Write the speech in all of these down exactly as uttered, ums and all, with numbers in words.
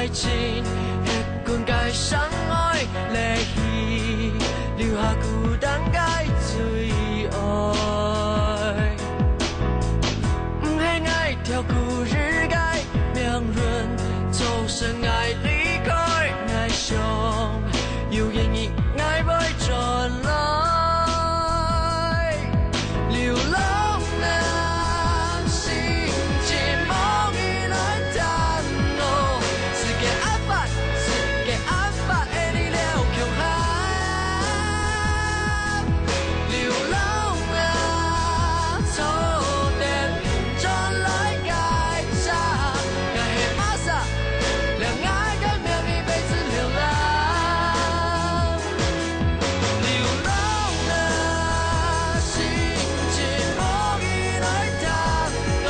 情，歇睏个相愛，離去，留下孤單个最愛。毋係𠊎跳過日个命運，造成𠊎離開，𠊎想，有一日𠊎會轉來。 流浪啊，心情無意來等我，世界恁闊，世界恁闊，愛你了共下。流浪啊，坐等轉來个車，𠊎係麼儕，了𠊎个命一輩子流浪。 流浪啊，心情無意來等我，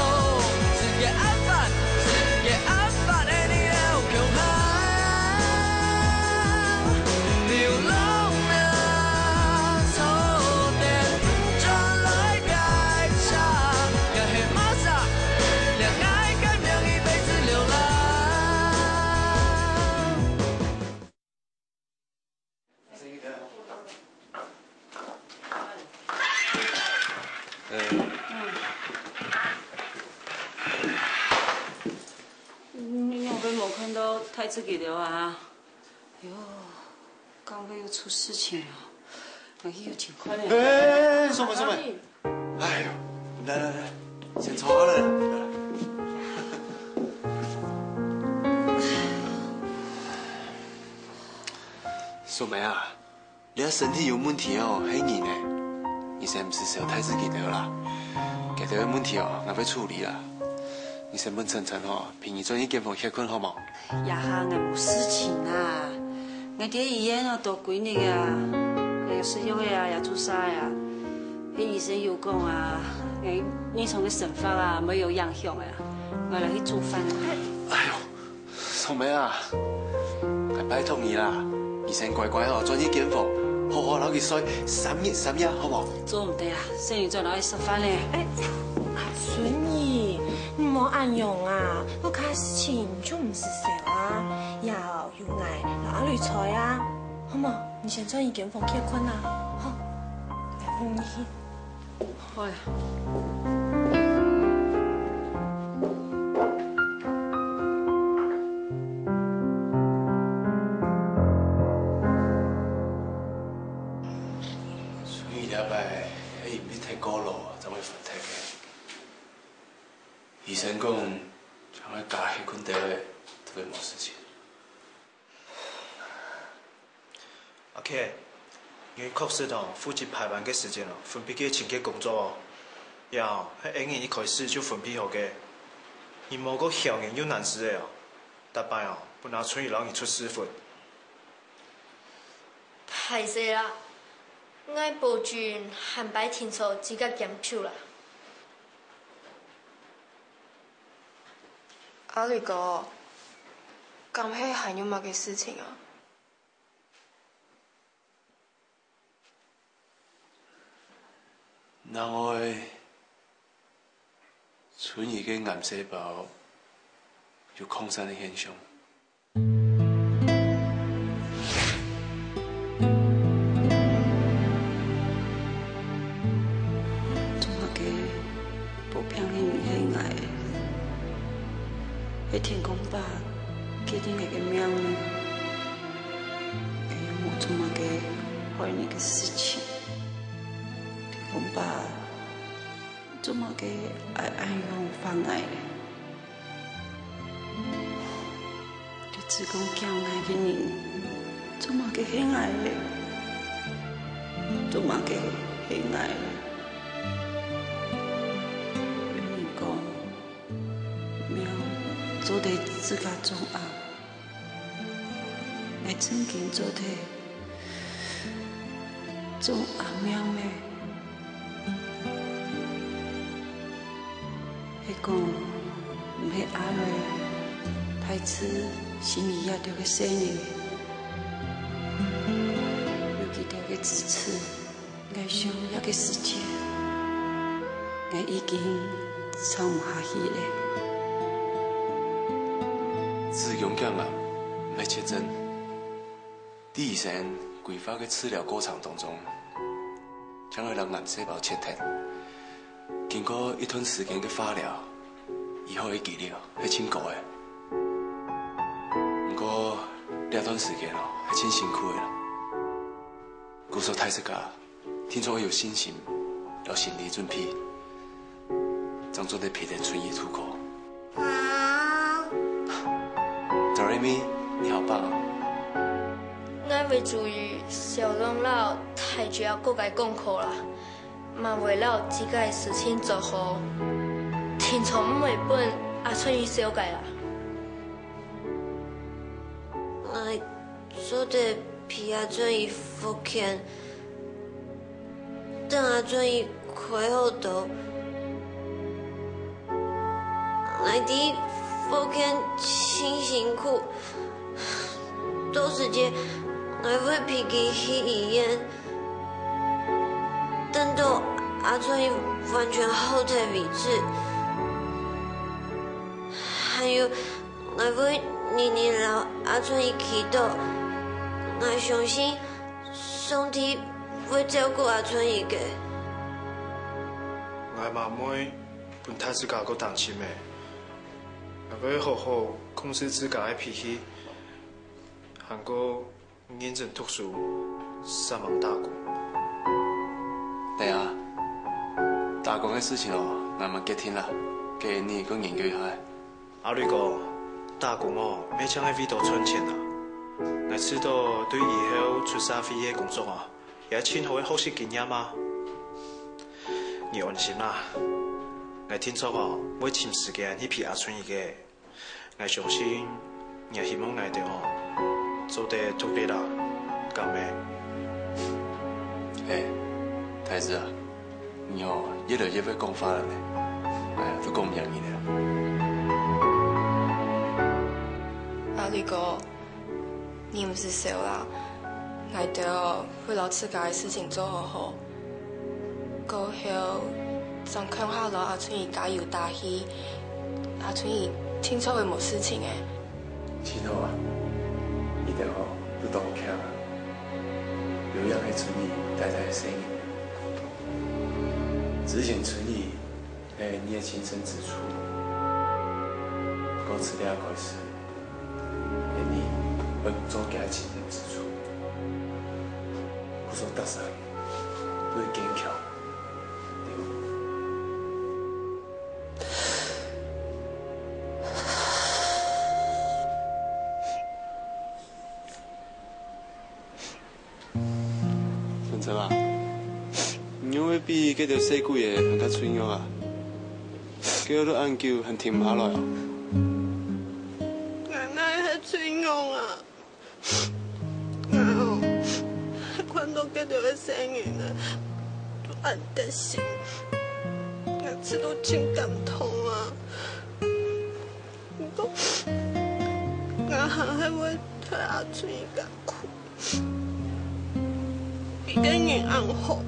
世界恁闊，世界恁闊，愛你了共下。流浪啊，坐等轉來个車，𠊎係麼儕，了𠊎个命一輩子流浪。 你仰會無看到太子佢兜啊？喲，敢會有出事情啊？𠊎去有情況咧。哎，哎，哎，小妹，小妹。 哎喲，來來來，先坐下來。小妹啊，你个身體有問題哦，係人呢。你先毋使愁太子佢兜啦，佢兜个問題哦，𠊎會處理啦。你先分晨晨哦，陪你轉去間房歇睏好無？ 這下𠊎無事情啊，𠊎在醫院哦多幾日啊，𠊎有食藥个啊，也注射个啊。該醫生有講啊，𠊎日常个生活啊，會有影響个啊，𠊎來去煮飯啊。哎喲，小妹啊，𠊎拜託你啦，你先乖乖哦，轉去間房，好好摎佢睡三日三夜，好無？做毋得啊，細人轉來愛食飯咧。哎，孫怡，你莫恁樣啊，屋下事情就毋使愁啊，也 有𠊎摎阿雷在啊，好無？你先轉去間房歇睏啊，好。來，扶你去。好呀。所以這擺係因為忒過勞，正會發忒个。醫生講，像𠊎加歇睏兜仔，就會無事情。 阿K，你確實哦，負責排班个時間哦，分別个清潔工作哦。也哦，係恩人一開始就分配好个。你無過曉人又難事个哦，逐擺哦，分阿春雨摎你出屎朏。歹勢啦，𠊎保證下擺定著自家兼手啦。 阿雷哥，敢係還有麼个事情啊？另外，春雨个癌細胞有擴散个現象。 做麼个發病个人係𠊎，係天公伯決定𠊎个命呢？𠊎又無做麼个害人个事情。天公伯，做麼个愛恁樣罰𠊎呢？ 你自家講𠊎个人，做麼个係𠊎咧？做麼个係𠊎咧？有人講，貓做得自家種鴨，𠊎正經做得種鴨貓咩？ 係講，毋係阿雷，太子，心裡這兜个細人，有佢兜个支持，𠊎想這个世界，𠊎已經撐毋下去咧。子恭敬啊！愛切針。在醫生規劃个治療過程當中，將愛將癌細胞切忒。經過一段時間个化療，預後个機率係盡高个。毋過，這段時間哦，係盡辛苦个啦。故所大自家 定著愛有信心，有心理準備，正做得避得春雨渡過。Do re mi，你好棒哦！𠊎會注意小龍摎大姐阿哥个功課啦，嘛會摎自家个事情做好，定著毋會分阿春雨愁个啦。 𠊎做得陪阿春雨復健，等阿春雨開好刀。𠊎知復健盡辛苦，到時節𠊎會陪佢去醫院，等到阿春雨完全好忒為止。還有， 𠊎會日日摎阿春雨祈禱，𠊎相信上帝會照顧阿春雨个。𠊎嘛毋會分大自家過擔心个，𠊎會好好控制自家个脾氣，還過 認真讀書，煞猛打工。等下，打工个事情哦，𠊎嘛決定啦，該你過研究一下。阿瑞哥，打工哦，毋係淨係為著賺錢啊。𠊎試著對以後出社會个工作啊，也係盡好个學習經驗啊。你安心啦，𠊎定著哦，會尋時間去陪阿春雨个。 𠊎相信，你也希望𠊎兜哦，做得獨立啦，敢咩？嘿，太子啊，你哦，越來越會講話了呢，𠊎都講毋贏你了。阿力哥， 你毋使愁啦，𠊎兜會摎自家个事情做好好。過後，正共下摎阿春雨加油打氣，阿春雨定著會無事情个。盡好啊，你兜吼，都當慶啊，有養个春雨大大个細人。之前春雨 係你个親生之子，故自這開始，係你會做佢个親生之子，故所逐儕都會堅強，對無？ 春春啊，你仰會比該兜細鬼仔還較脆弱啊？佢兜都恁久還停毋下來哦。𠊎哪係脆弱啊？𠊎哦，看著該兜个細人仔，都恁得心，𠊎自都盡感動啊。 毋過，𠊎還係會替阿春雨艱苦。一個人恁好，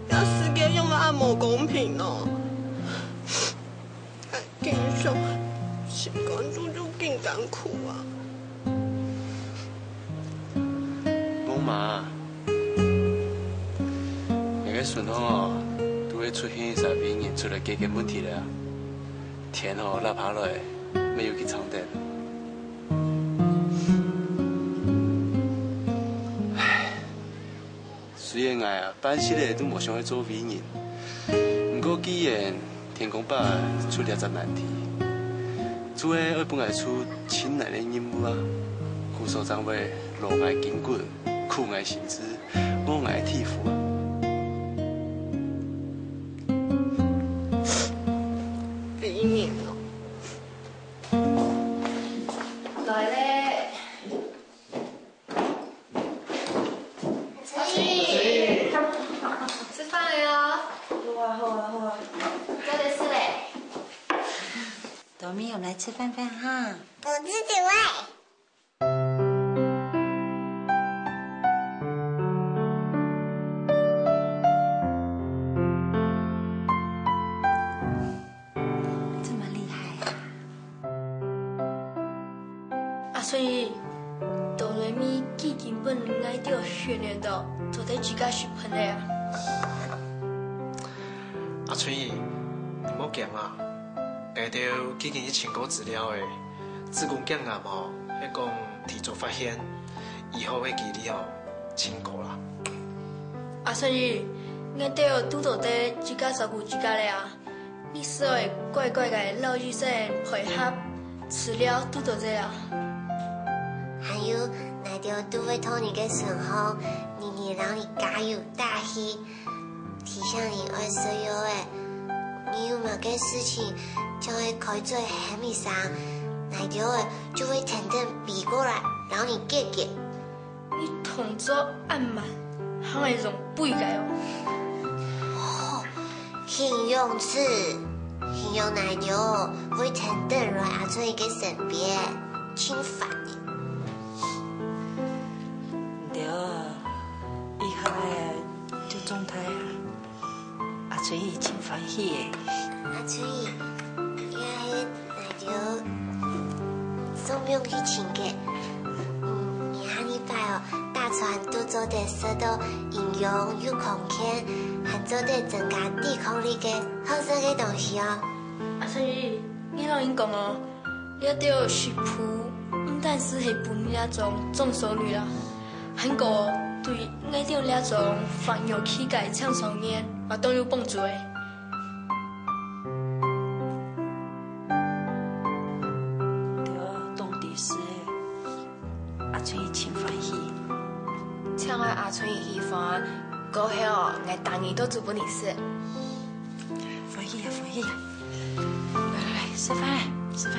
這世界仰會恁無公平呢？𠊎緊想，心肝肚就緊艱苦啊！ 夢媽，這個春天哦，都會出現一儕偉人出來解決問題了啊。天吼落下來，乜有佢撐等。唉，雖然𠊎啊，半世仔都無想愛做偉人，毋過既然天公伯出這隻難題，就係愛分𠊎出盡難个任務啊！故所正會勞𠊎筋骨，苦𠊎心志，餓𠊎肺腑啊！偉人哦！來咧！ 阿春雨，食飯了哦。好啊，好啊，好啊。做得食咧。多美，我們來吃飯飯哈。不吃就喂。這麼厲害啊！ 阿所以，哆來咪既經分𠊎兜訓練到做得自家食飯了啊。阿春姨，你莫驚啊！𠊎兜既經去尋過資料了，子宮頸癌哦，係講提早發現，預後个機率哦，盡高啦。阿春姨，𠊎兜都做得自家照顧自家了啊！ 你只愛乖乖个摎醫生配合，治療就做得啊。還有，𠊎兜都會在你个身項，日日摎你加油打氣，提醒你愛食藥仔。你有麼个事情，就愛開嘴喊一聲，𠊎兜仔就會跈等飛過來摎你解決。 你動作恁慢，還愛用飛个哦。哦，形容詞，形容𠊎兜會跈等來阿春姨个身邊，盡煩呢。毋著啊，以後个就總大啊。 阿春姨盡歡喜个。阿春姨，這係𠊎兜送分你去尋个。嗯，你下禮拜哦，打算就做得食到營養又康健，還做得增加抵抗力个好食个東西哦。阿春姨，𠊎摎你講哦， 這兜食譜毋單淨係分你這種中暑率啦，還過對𠊎兜這種患有氣管个青少年嘛當有幫助个。著，當知食个，阿春姨盡歡喜。請愛阿春姨喜歡，過後哦，𠊎逐日都煮分你食。歡喜啊，歡喜啊！ 來來來，食飯，食飯。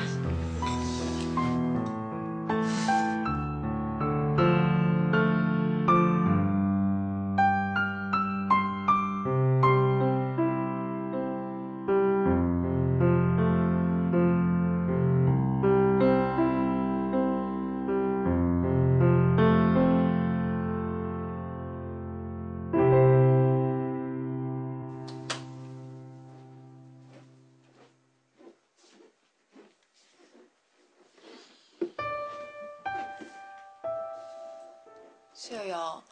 小楊，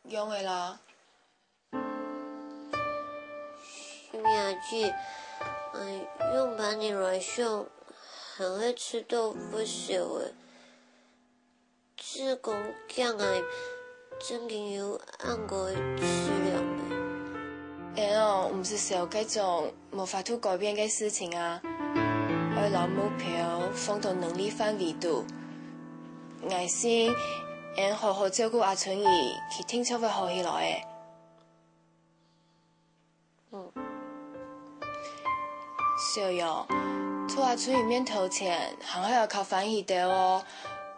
仰仔啦？小明姐，哎，仰般你來想，還係知著會瘦仔。 子宮頸癌正經有恁个治療無？𠊎哦，毋識愁該種無法度改變个事情啊，愛摎目標放到能力範圍肚。𠊎信，𠊎好好照顧阿春姨，佢定著會好起來个。 嗯。小楊，在阿春姨面頭前，還係愛較歡喜兜哦。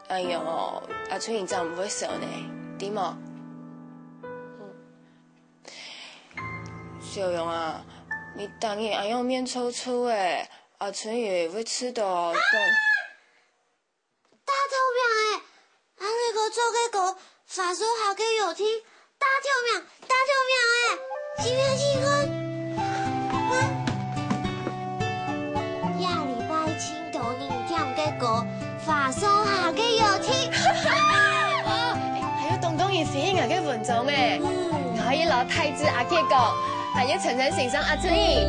恁樣哦，阿春姨正毋會愁呢，著無？嗯。小楊啊，你逐日恁樣面臭臭个，阿春姨會知著當 大頭明仔，阿瑞哥做个歌，發燒下个約定，大頭明，大頭明仔，今天去看。啊？這禮拜盡多人點个歌，發燒下个約定。哦，哎，還有當多人回應𠊎个文章咩？嗯。𠊎愛摎太子阿傑講，還有陳晨先生阿春姨，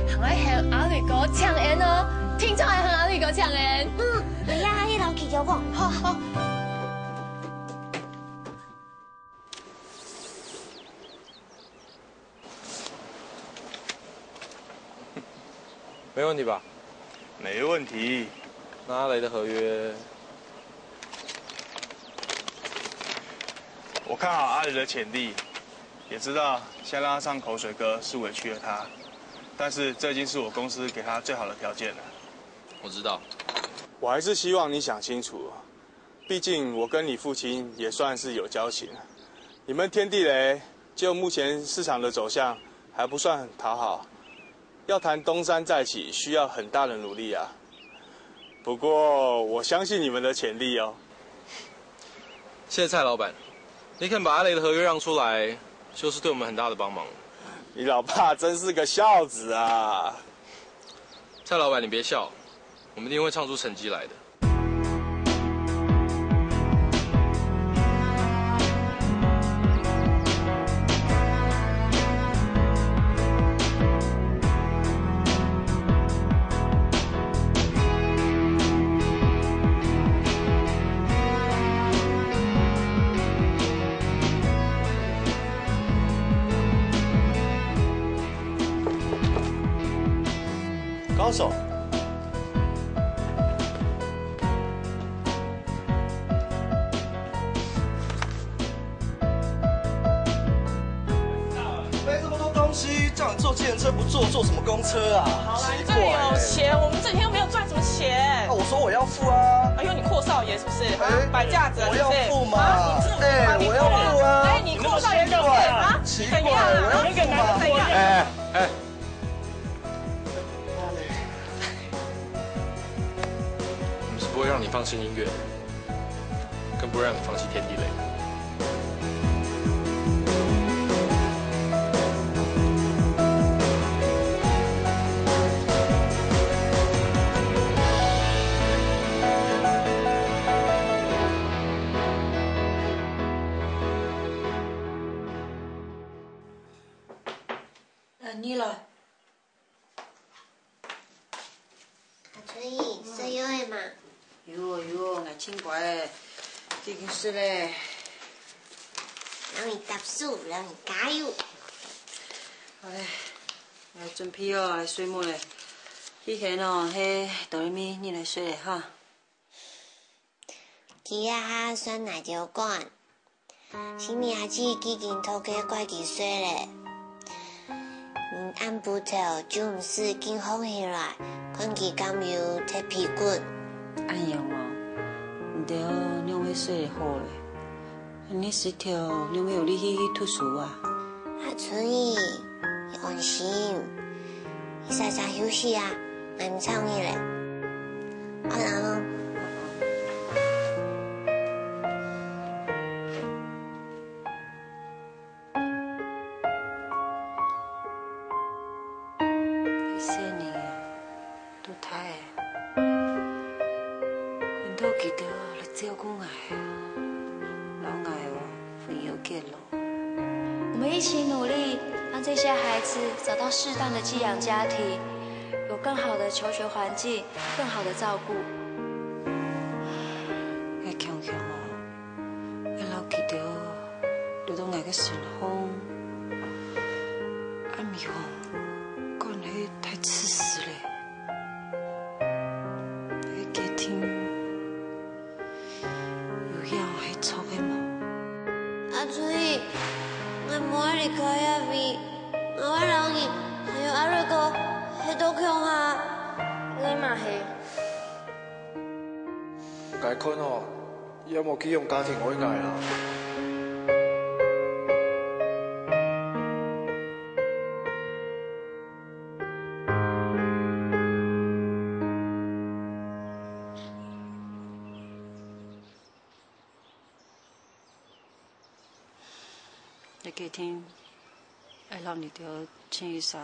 還愛喊阿瑞哥請安哦，定著愛喊阿瑞哥請安。嗯。 哎呀，你摎佢兜講。好，好。沒問題吧？沒問題。那阿雷的合約？我看好阿雷的潛力，也知道現在讓他上口水歌是委屈了他，但是這已經是我公司給他最好的條件了。我知道。我還是希望你想清楚， 畢竟我跟你父親也算是有交情。你們天地雷，就目前市場的走向還不算很討好，要談東山再起需要很大的努力啊。不過我相信你們的潛力哦。謝謝蔡老闆，你肯把阿雷的合約讓出來，就是對我們很大的幫忙。你老爸真是個孝子啊！蔡老闆，你別笑，我們一定會唱出成績來的。放手。背这么多东西，叫你坐计程车不坐，坐什么公车啊？好啦，你这里有钱，我们整天又没有赚什么钱。啊，我说我要付啊。哎呦，你阔少爷是不是？啊，哎，摆架子了是不是？我要付嘛。啊，你这种哎，我要付啊。哎，你阔少爷是不是？啊，奇怪，怎样啊？我要付嘛。怎样？哎，哎。 我们是不会让你放弃音乐，更不会让你放弃天地人。呃，你了。 阿春姨，食藥了嗎？有哦，有哦，𠊎盡乖，已經食了。摎你搭手，摎你加油。好了，𠊎準備哦，來睡目了。以前哦，係哆來咪，你來睡了哈。 佢這下算哪條管？新年阿姊已經討个怪佢睡了。你暗晡頭就毋使緊䟘起來，看佢敢有踢被滾。恁樣哦，你兜仰會睡好咧？恁呢時頭仰會有力氣去讀書啊？阿春姨， 你安心，你煞煞休息啊，𠊎毋吵你了。安安哦。細人仔都大了，輪到佢兜來照顧𠊎，摎𠊎哦分憂結勞。 我們一起努力，讓這些孩子找到適當的寄養家庭，有更好的求學環境，更好的照顧。𠊎強強哦，𠊎摎佢兜留到𠊎个身項，恁樣講，管係太自私了。 个決定有樣係著个無？阿春姨，𠊎無愛離開這位，𠊎會摎你還有阿瑞哥歇到共下。𠊎嘛係。𠊎看哦， 也無寄養家庭愛𠊎啊。這決定，愛摎你兜尋一儕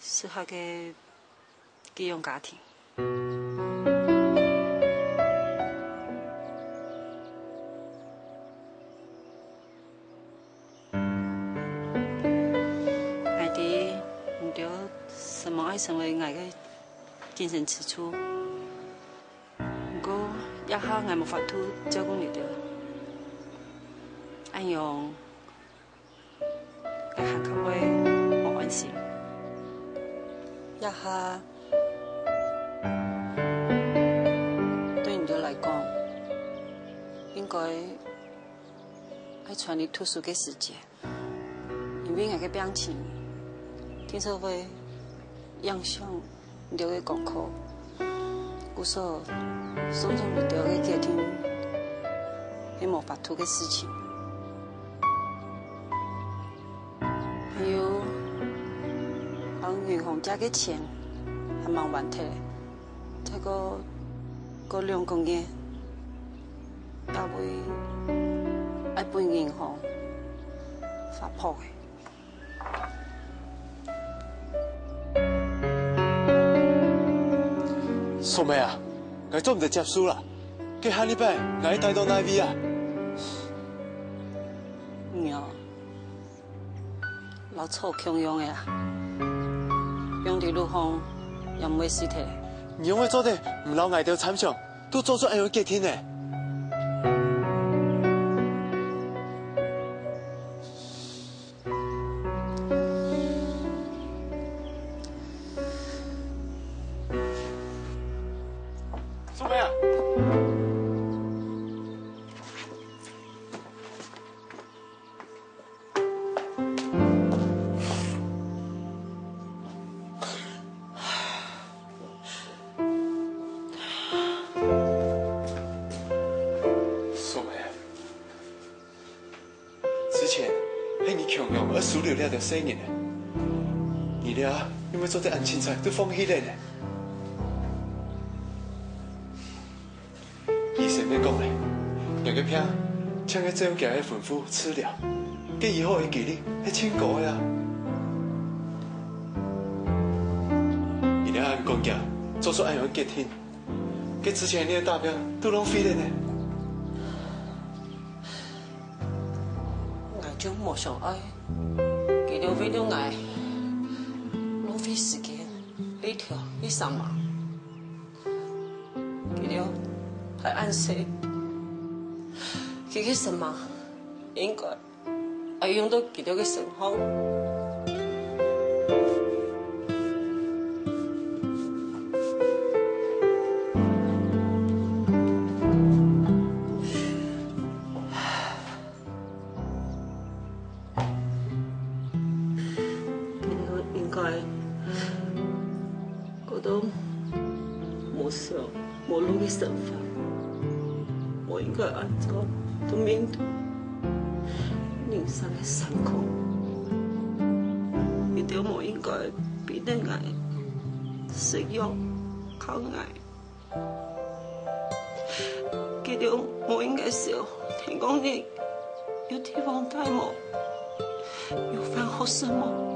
適合个寄養家庭。𠊎知你兜承蒙愛成為𠊎个精神支柱，毋過這下𠊎無法度照顧你兜，恁樣 𠊎還較會無安心。這下對你兜來講，應該愛全力讀書个時節，因為𠊎个病情，定著會影響 你兜个功課，故所送送你兜个決定係無法度个事情。還有，摎銀行借个錢還吂還忒，再過過兩個月，也會愛分銀行罰款个。 素梅啊，𠊎做毋得接受啦！該下禮拜𠊎愛戴到哪位啊？你啊，摎草共樣个啊，放在路項也毋會死忒。你仰會做得毋摎𠊎兜參詳，就做出恁樣个決定呢？妹啊！素梅，之前係你強強愛收留這條細人仔，你這下仰會做得恁凊彩就放棄了呢？ 醫生也講了，若个病淨係照佢个吩咐治療，該醫好个機率係盡高个啊！你這下恁趕遽做出恁樣个決定，該之前你个打拚都浪費了呢！𠊎就無想愛，佢兜為了𠊎浪費時間、力量、去煞猛。 佢兜還恁細，佢个生命應該愛用到佢兜个身上。佢兜應該 過到無想無路个生活，無應該恁早就面對人生个殘酷。佢兜無應該逼等𠊎食藥、靠𠊎。 佢兜無應該愁，天光日有地方戴無，有飯好食無。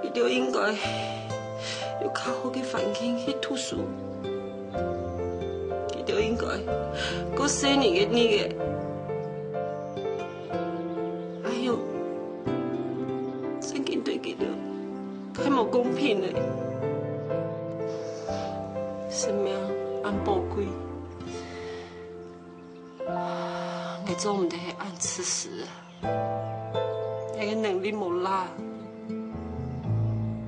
佢兜應該有較好个環境去讀書。佢兜應該過細人个日仔。哎喲，正經對佢兜 太無公平了！生命恁寶貴，𠊎做毋得恁自私啊！𠊎个能力無罅，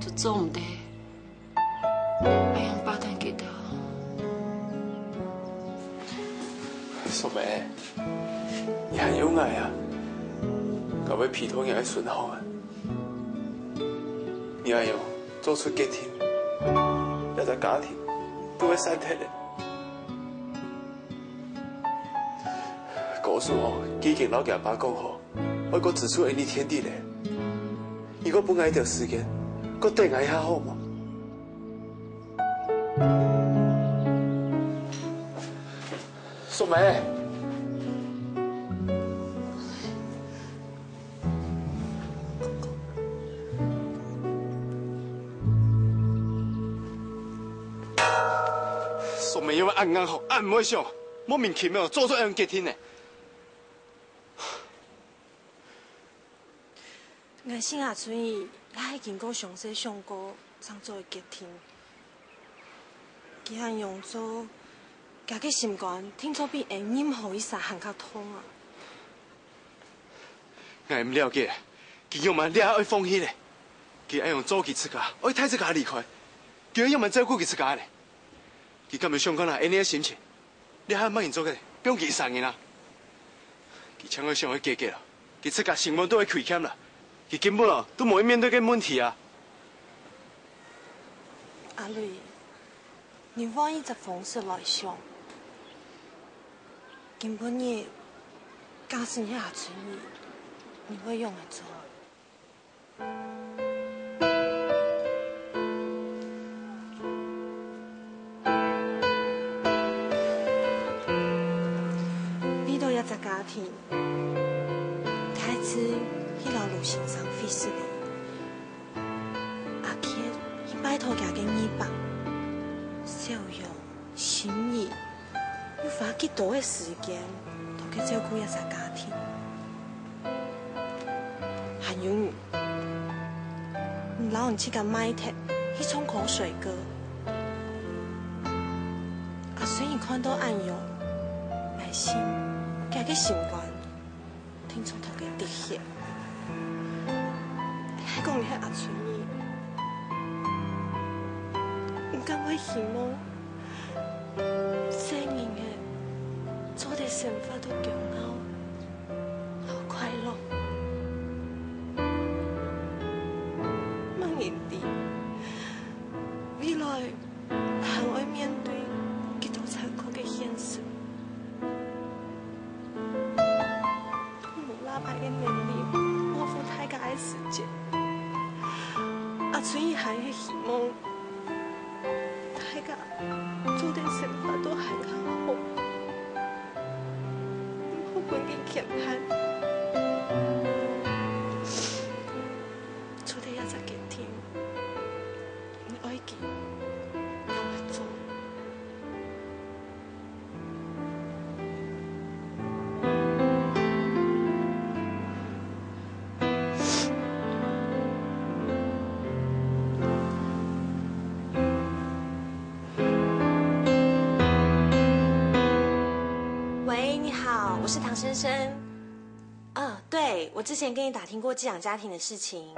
就做毋得恁樣霸占佢兜。素梅，你還有𠊎啊！𠊎會陪著你个順風啊！ 你恁樣做出決定，這隻家庭就會散忒了。故所哦，既經摎厥爸講好，愛過自出恩俚天地了。你過分𠊎一條時間，過等𠊎一下好無？素梅。 素梅又恁硬吼，恁毋會想，莫名其妙做出恁樣決定呢。𠊎識阿春姨，也係經過詳細想過，正做个決定。佢恁樣做，厥个心肝定著比𠊎任何一儕還較痛啊！ 𠊎毋了解，佢仰般這下愛放棄咧？佢恁樣做佢自家，愛帶自家離開，佢愛仰般照顧佢自家咧？佢敢有想過𠊎俚个心情？這下麼人做得放佢一儕人啊？佢淨愛想愛解決哦，佢自家心肝都會虧欠啦，佢根本哦都無愛面對該問題啊！阿瑞，你換一隻方式來想， 今晡日，假使你係阿春姨，你會仰仔做？為著這隻家庭，大志去摎盧先生會失禮。阿傑去拜託厥个二伯，小勇、心怡， 你花幾多个時間，同佢照顧這隻家庭？還有你，你摎你自家賣忒去唱口水歌。阿水你看著恁樣，內心，厥个心肝， 定著頭殼滴血。還講你係阿春姨，敢會希望細人仔做得生活到驕傲、好快樂？麼人知，未來還愛面對幾多殘酷个現實。 無爸爸个能力，辜負大家个時間。阿春姨還係希望大家做得生活到還較好，毋好分佢牽絆。做得一隻決定，你愛佢，你愛做。 喂，你好，我是唐先生。嗯，对，我之前跟你打听过寄养家庭的事情。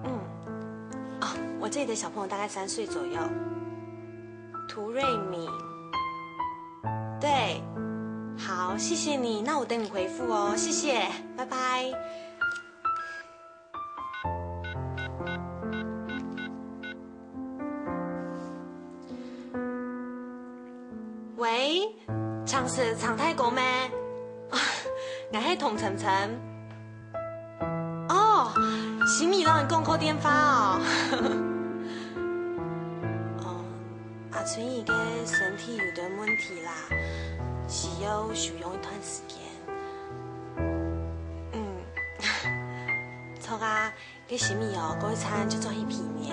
嗯，哦，我这里的小朋友大概三岁左右。涂瑞敏，对，好，谢谢你，那我等你回复哦，谢谢，拜拜。 喂，請食長大哥咩？𠊎係童晨晨。哦，心怡摎你講過電話哦。哦，阿春姨个身體有點問題啦，需要休養一段時間。嗯，著啊， 該心怡哦，過一陣就轉去陪你。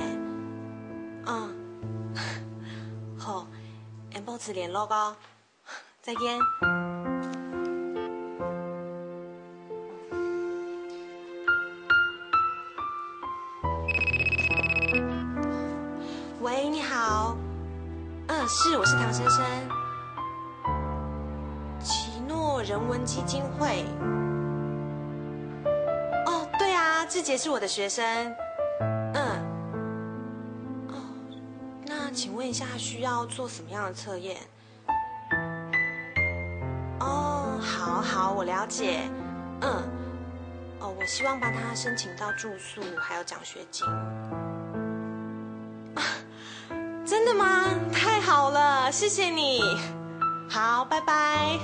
嗯，好，𫣆保持聯絡哦，再見。喂，你好。嗯，是，我是唐先生。 奇諾人文基金會。哦，对啊，志杰是我的学生。嗯。哦，那请问一下，需要做什么样的测验？哦，好，好，我了解。嗯。哦，我希望帮他申请到住宿，还有奖学金。啊， 真的吗？太好了，谢谢你。好，拜拜。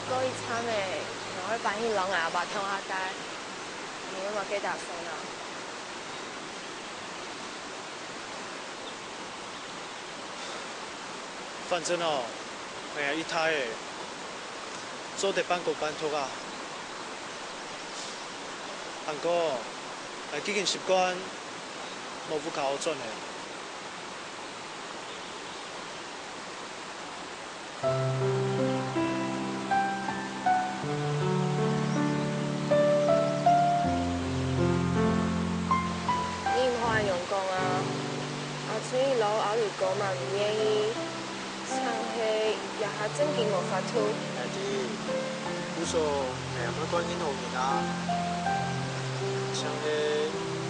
過一站仔，𠊎會搬去老阿爸頭下戴，你有麼个打算啊？ 反正哦，𠊎也已大仔，做得半工半讀啊。毋過，𠊎既經習慣無屋下好轉了。 你毋好恁樣講啊！阿春姨摎阿雷哥嘛毋願意，正係這下正經無法度。𠊎知，故所𠊎也毋會怪任何人啊，正係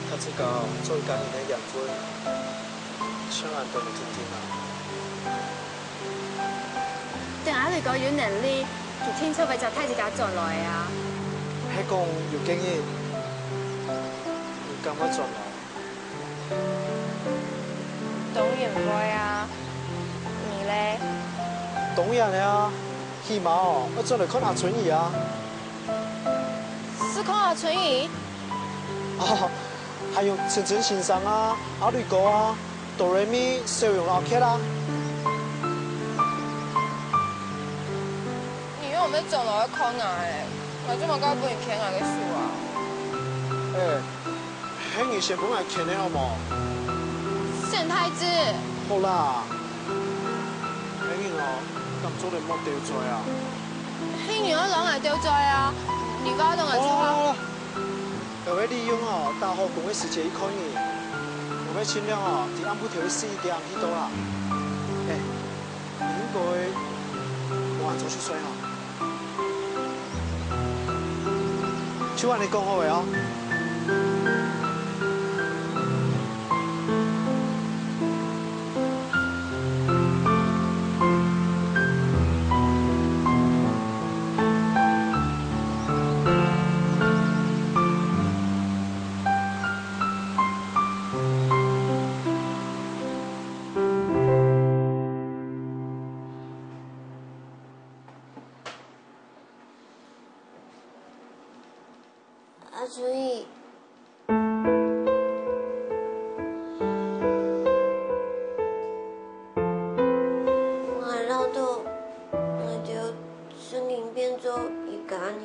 較自家做一家人个緣分。 像恁多人定定啊。等阿雷哥有能力，佢定著會接大自家轉來啊。係講有該日，你敢會轉來？當然會啊，你咧？當然啊，起碼哦，愛轉來看阿春姨啊。係看阿春姨？哦，還有晨晨先生啊，阿雷哥啊， 哆來咪、小勇摎Cat啊。你又毋係轉來看𠊎，𠊎做麼个分你牽𠊎个手啊？欸，係你先分𠊎牽个好無？沈太子！好啦，係你哦，敢做得莫兜嘴啊？係你愛摎𠊎兜嘴啊？你話到𠊎就好。好啦，好啦，𠊎會利用哦，打好工个時節去看你。𠊎會盡量哦，佇暗晡頭个十一點去到啦。哎，你應該無恁早去睡哦。就恁樣講好个哦。 阿春姨，𠊎恅著𠊎兜正經變做一家人。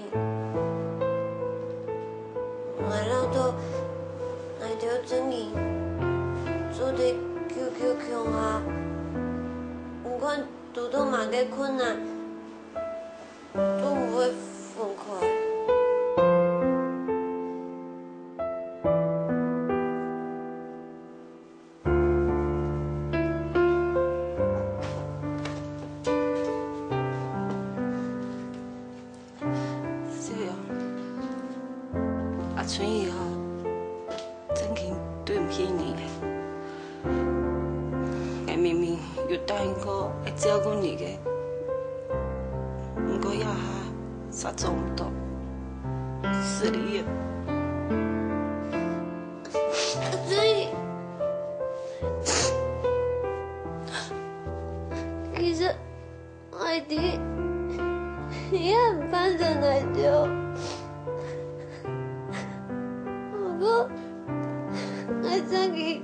𠊎恅著𠊎兜正經做得久久共下，毋管堵著麼个困難， 都毋會分開。小勇，阿春姨哦， 正經對毋起你个。𠊎明明有答應過愛照顧你个，毋過這下煞做毋到，失禮了。阿春姨，其實 𠊎知，你很盼著𠊎兜，毋過，𠊎正經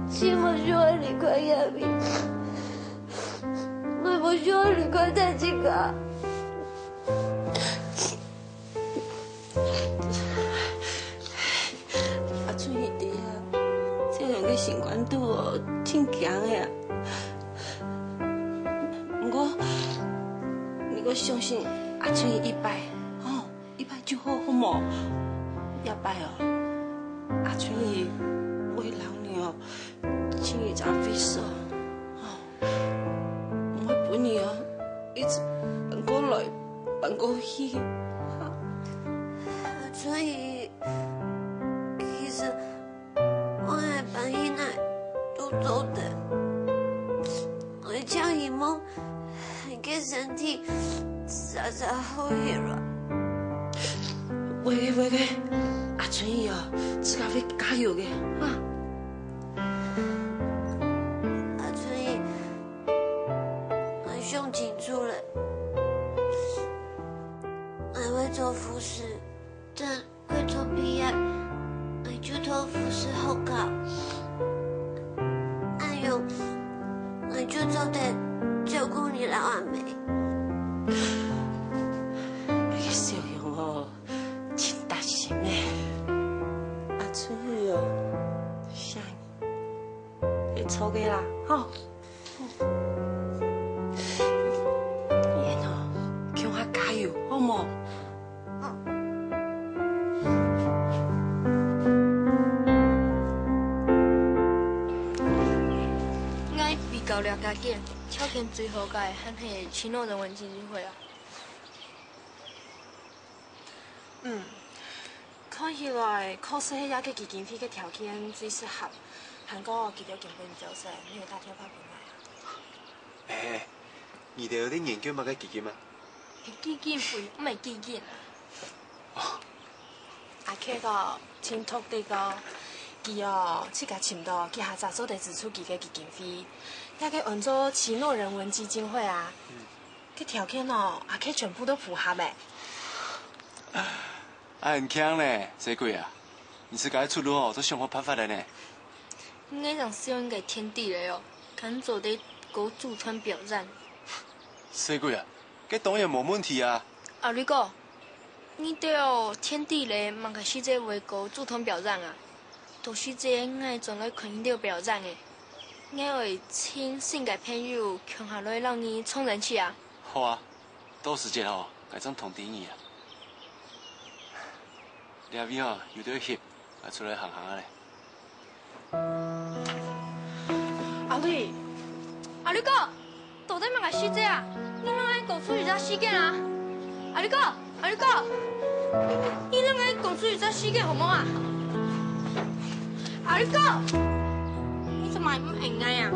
盡無想愛離開這位，𠊎無想愛離開大自家。 阿春姨知啊，小勇个心肝肚哦，盡驚个啊。毋過，你愛相信阿春姨一擺，吼，一擺就好，好無？這擺哦，阿春姨會摎你哦，尋一隻位所，吼。 毋會分你啊，一直搬過來，搬過去。阿春姨，其實𠊎愛搬去哪都做得，𠊎淨希望你个身體早早好起來。會个，會个，阿春姨哦，自家會加油个，哈。 阿春姨，𠊎想清楚了，𠊎會做護士，等國中畢業，𠊎就讀護士學校。恁樣，𠊎就做得照顧你摎阿姆。該个小勇哦，盡貼心个。阿春姨哦，想你 會著个啦，吼。你哦，共下加油，好無？𠊎比較了解个，條件最好个還係奇諾人文基金會啊。嗯， 看起來，確實係這個基金會个條件最適合。還過佢兜根本朝晨沒有打電話分𠊎啊。欸，你兜在研究麼个基金啊？係基金會，毋係基金啊。哦。阿K哦，盡特別哦，佢哦，自家尋到幾下早做得資助佢个基金會，這個安做奇諾人文基金會啊。嗯。 該條件哦，阿K全部都符合欸。啊，恁慶呢，細鬼啊！你自家个出路哦，都想好辦法了呢。𠊎正想該田地个哦，看做得搞祖傳表演。細鬼啊，該當然無問題啊！阿綠哥，你兜哦，田地个麼个時節會搞祖傳表演啊？ 到時節𠊎轉來看你兜表演欸。𠊎愛尋新个朋友，共下來摎你創人氣啊！好啊，到時節吼，𠊎正通知你啊。這位吼，有兜翕，𠊎出來行行啊咧。阿瑞，阿瑞哥，到底麼个時節啊？你攏愛講出一隻時間啊？阿瑞哥，阿瑞哥，你攏愛講出一隻時間好無啊？阿瑞哥，你做麼个毋應該啊？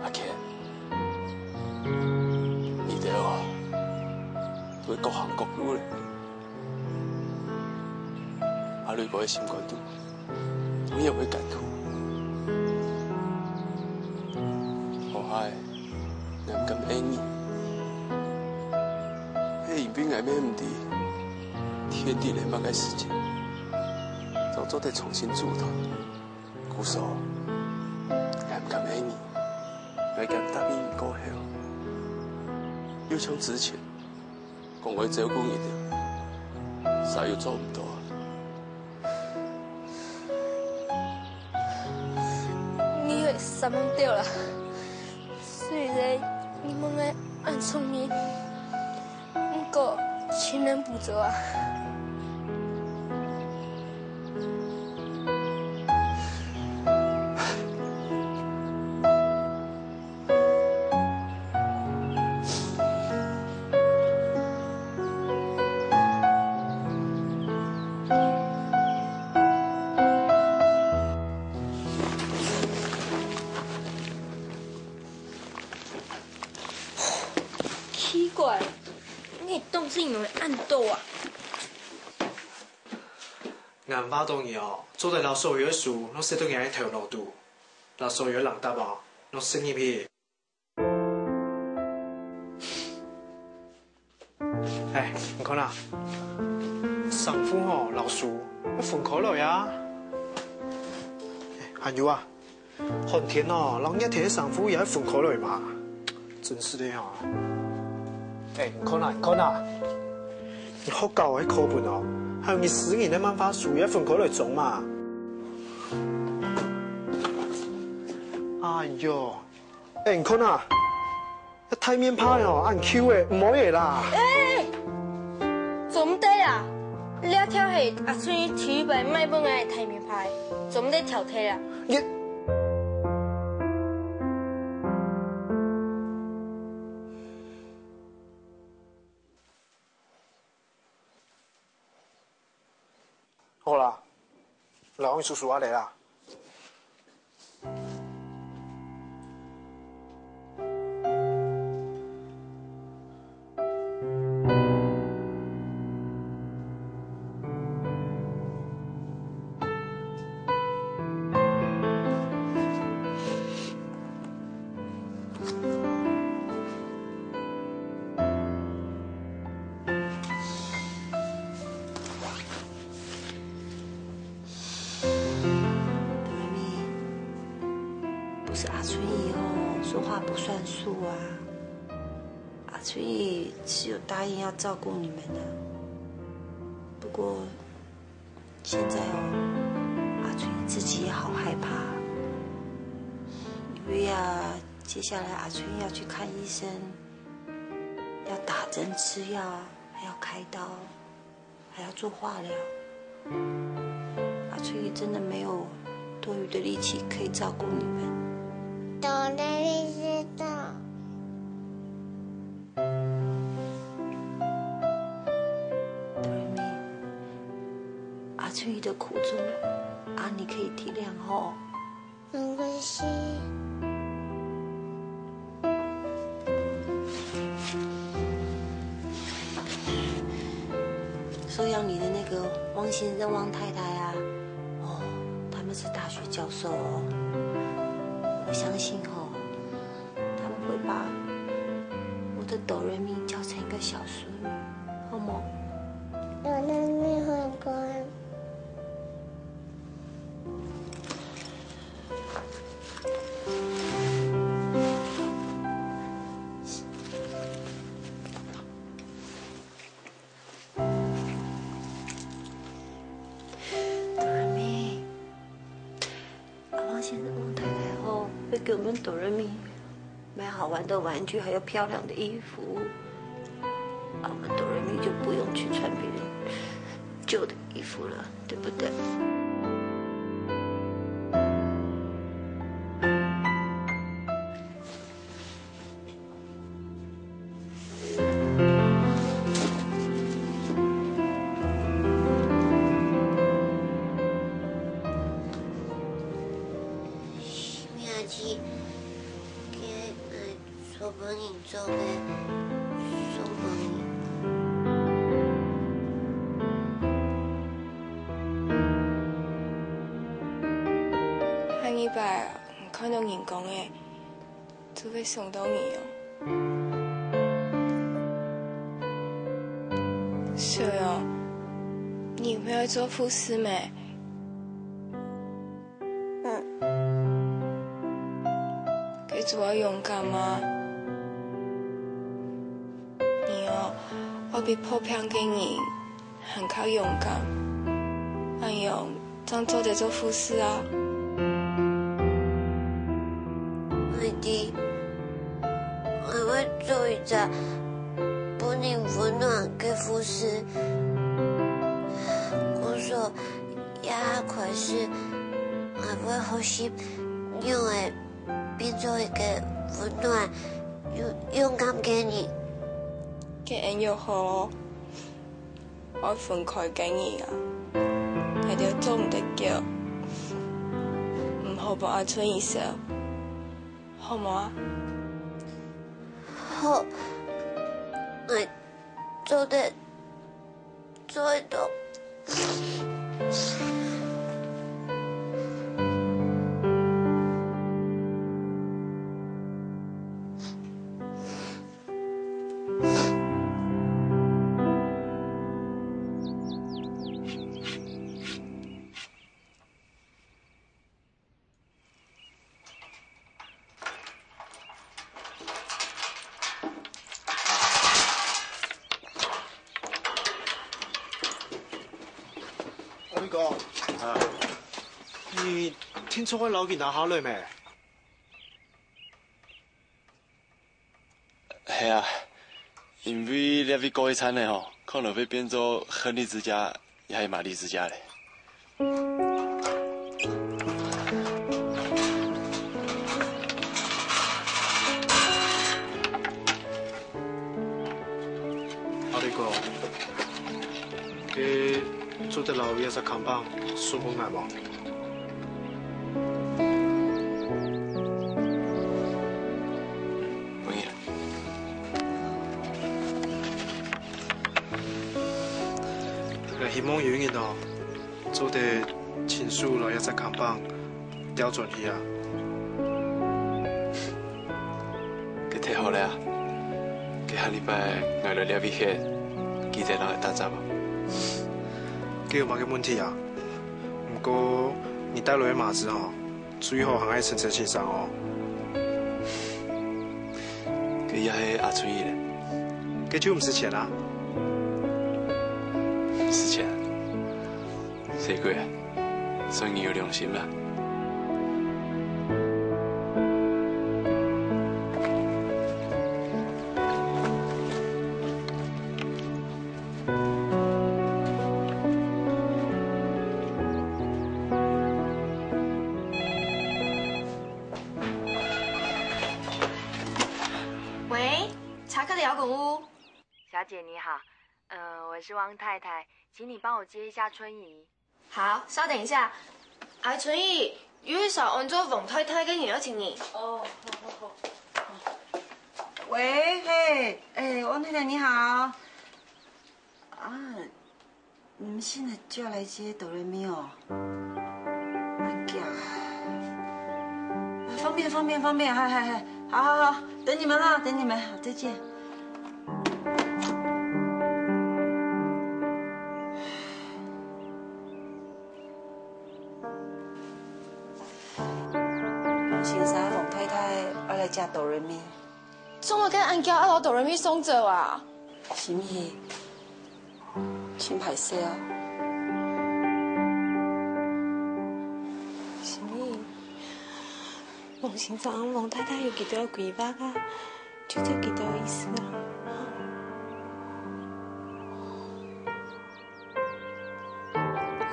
阿健，你兜啊，都各行各路咧。阿瑞哥个心肝肚，當然會艱苦。好害，𠊎毋敢應你，係因為𠊎乜毋知，天地人麼个時節，正做得重新組團。 故所，𠊎毋敢應你，𠊎敢答應你過後，又像之前講愛照顧你兜，煞又做毋到。你會煞猛著啦，雖然你問𠊎恁聰明， 毋過，盡難補救啊。奇怪，你東西仰會恁多啊？ 𠊎話著你哦，做得摎所有个書摎塞到你个頭腦肚，摎所有个人答案摎塞入去。哎，你看啊，衫褲吼摎書愛分開來啊。哎，還有啊， 寒天哦，摎熱天个衫褲也愛分開來嘛。真係个哦。哎，你看啊，你看啊，你學校个課本哦，還有你私人个漫畫書也愛分開來裝嘛。哎喲，哎，你看啊， 該大面派哦，恁舊个，毋愛个啦。哎，做毋得啊！這條係阿春第一擺買分𠊎个大面派，做毋得丟忒啊！你，好啦，來，你叔叔啊來啦。 哆來咪，不是阿春姨哦，說話不算數啊。阿春姨是有答應要照顧你們的，不過現在哦，阿春姨自己也好害怕，因為啊，接下來阿春姨要去看醫生，要打針吃藥，還要開刀。 還要做化療。阿春姨真的沒有多餘的力氣可以照顧你們。哆來咪知道。哆來咪，阿春姨的苦衷，阿尼可以體諒吼。 沒關係。收養你的那個汪先生、汪太太啊，哦，他們是大學教授哦。我相信哦，他們會把我的哆來咪教成一個小淑女，好嗎？哆來咪很乖。 哆來咪，阿旺先生、旺太太吼，會給我們哆來咪買好玩的玩具，還有漂亮的衣服。我们哆来咪就不用去穿别人旧的衣服了，对不对？明仔日，个，呃， 做分你做个送分你。下禮拜啊，看到人講个，就會想到你哦。小勇，你會愛做護士咩？ 嗯。該就愛勇敢啊！你哦，愛比破病个人還較勇敢，恁樣正做得做護士啊！𠊎知，𠊎會做一隻分人溫暖个護士。故所， 這下開始，𠊎會學習仰仔變做一個溫暖、勇、勇敢个人。該恁樣好哦！愛分開个人啊，𠊎兜做毋得久，毋好分阿春姨愁，好無啊？好，𠊎做得 做得到。阿瑞哥，啊，你定著愛摎佢拿下來咩？ 係啊，因為這位過一站仔吼，可能會變做亨利之家，也係瑪麗之家咧。阿瑞哥，該做得摎這隻看板送分𠊎無？ 𠊎希望有一日哦，做得親手摎這隻看板調轉去啊！該忒好了啊！該下禮拜𠊎來這位歇，記得摎𠊎打招呼。該有麼个問題啊？毋過你帶來个麻子吼， 最好還愛誠誠實實哦。該也係阿春姨咧。該就毋使錢啊？毋使錢啊？細鬼啊，算你有良心啦。 喂，查克里摇滚屋。小姐你好，呃，我是汪太太，请你帮我接一下春姨。 好，稍等一下。哎，春姨，有一儕安做王太太个人要尋你。哦，好，好，好。喂，嘿，哎，王太太你好。啊，你們現在就要來接哆來咪哦？哎呀，啊，方便，方便，方便，嗨，嗨，嗨，好，好，好，等你們了，等你們，再見。 先生、王太太愛來接哆來咪。做麼个恁遽愛摎哆來咪送走啊？心怡，真歹勢啊。心怡，王先生、王太太有幾多規劃啊？就這幾多意思啊。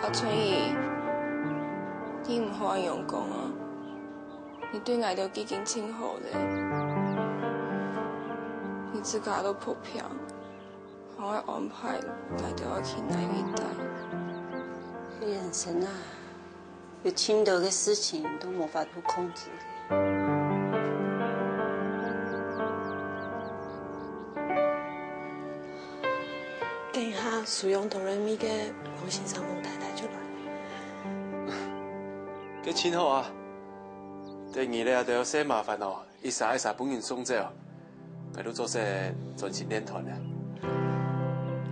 阿春姨，你毋好恁樣講啊！你對𠊎兜已經盡好了，你自家都破病，還愛安排𠊎兜愛去哪位待？人生啊，有盡多个事情都無法度控制个。 等一下，使用哆來咪个王先生、王太太就來。該盡好啊！第二日啊，就有細麻煩哦，一儕一儕分人送走，𠊎都做事專心練團啊。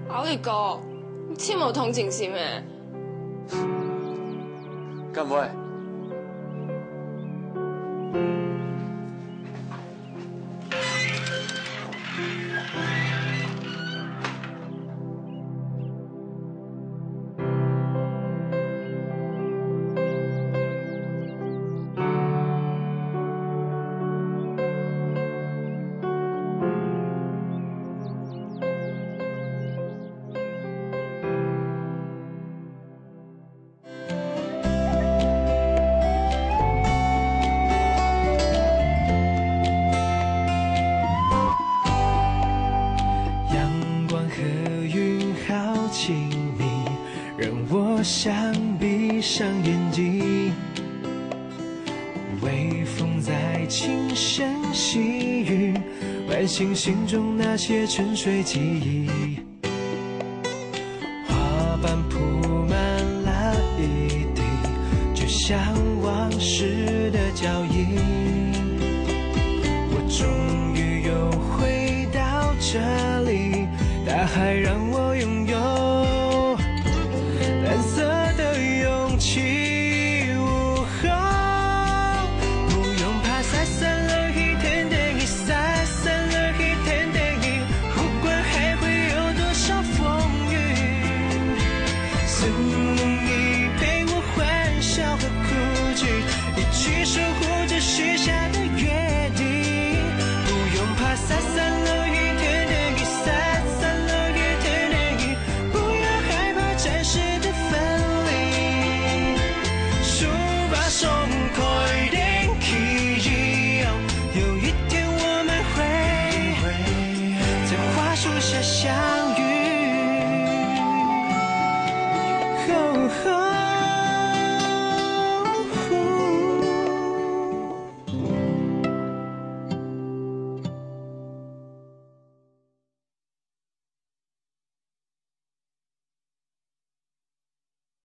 阿偉哥，你盡無同情心誒！ 敢會？阳光和云好亲密，让我想闭上眼睛。微风在轻声细语，唤醒心中那些沉睡记忆。花瓣铺满了一地，就像往事